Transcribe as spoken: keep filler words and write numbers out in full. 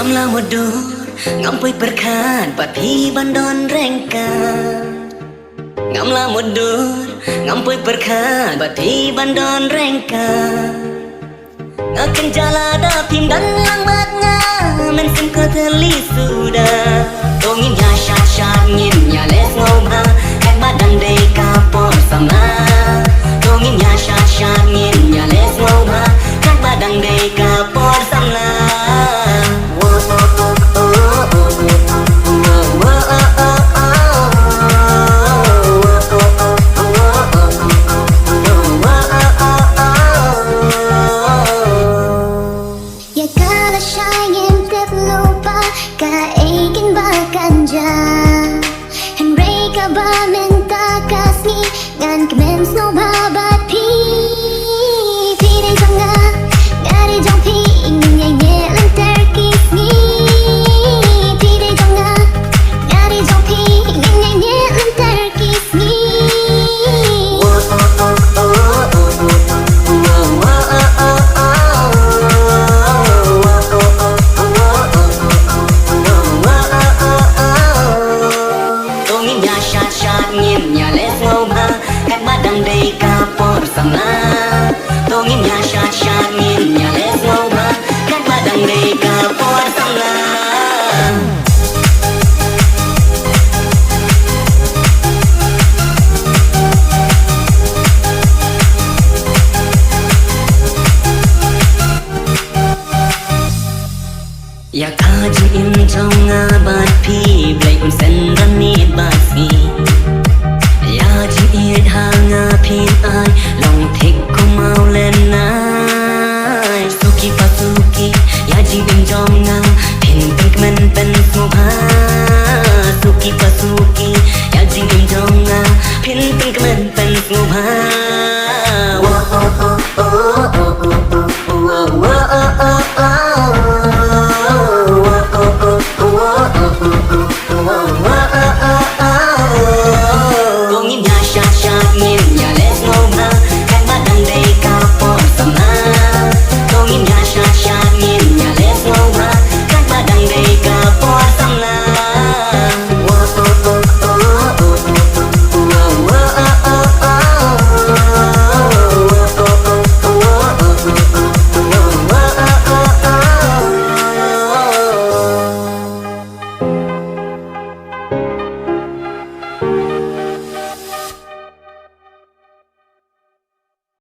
Ngam la mutdur, ngam poi pyrkhat bad phi ban don ryngkat. Ngam la mutdur, ngam poi pyrkhat bad phi ban don ryngkat. Nga kynja lada phim dang lang bad nga, mynsiem ka thylli suda. To ngin ïa shad shad, ngin ïa leh sngewbha, katba dang dei ka por samla. To ngin ïa shad shad, ngin ïa leh sngewbha, katba dang dei ka por samla. Ïa ka lashai ngim tip lypa kaei kynba kan jia. Hynrei kaba mynta ka sngi ngan kmen sngewbha bad phi. Phi dei jong nga, nga dei jong phi, ngin ïaineh lynter ki sngi. Phi dei jong nga, nga dei jong phi, ngin ïaineh lynter ki sngi. To ngin ïa shad shad, ngin ïa leh sngewbha, katba dang dei ka por samla. To ngin ïa shad shad, ngin ïa leh sngewbha, katba dang dei ka por samla. Ïa ka jingim jong nga bad phi, Blei un send ranit bad sngi. Ïa jingïeit ha nga phin ai, long thik kum u lyngngai. Suki pa suki, ïa jingim jong nga phin pynkmen pynsngewbha. Suki pa suki, ïa jingim jong nga phin pynkmen pynsngewbha.